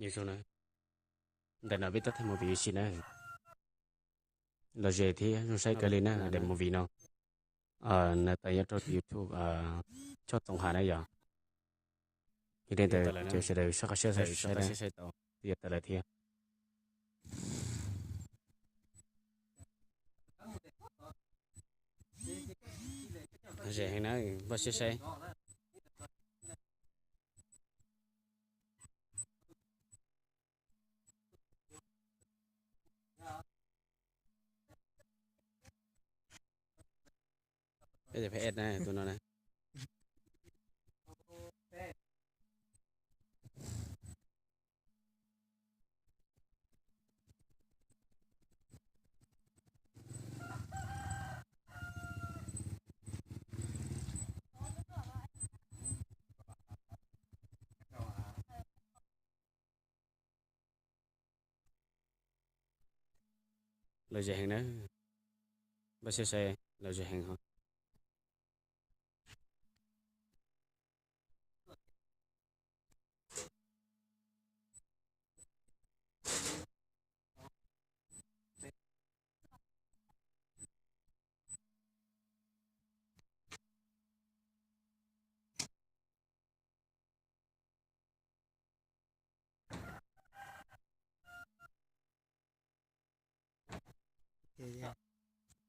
Nyob zoo na, ntawm no peb tab tom mus pem ua si na. Los ze thiab zoo saib kawg li na, daim movie no. Nws tawm nyob rau YouTube Choj Txoos Has na yom. Yog li ntawd ces sawv daws soj qab siab saib tau, twb yuav tawm lawm thiab. Ze heev na, npaj siab saib. Peb tias peb ed na, tus no na. Lom zem heev na, npaj siab saib, lom zem heev os.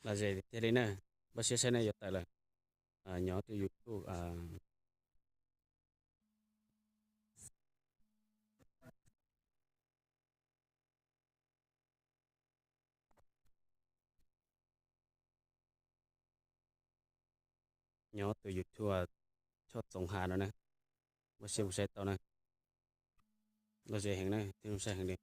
Lom zem tiag li na, npaj siab saib na, yuav tawm lawm. Nyob tus YouTube Nyob tus YouTube Choj Txoos Has no na, npaj siab mus saib tau na. Lom zem heev na, thiab zoo saib heev li.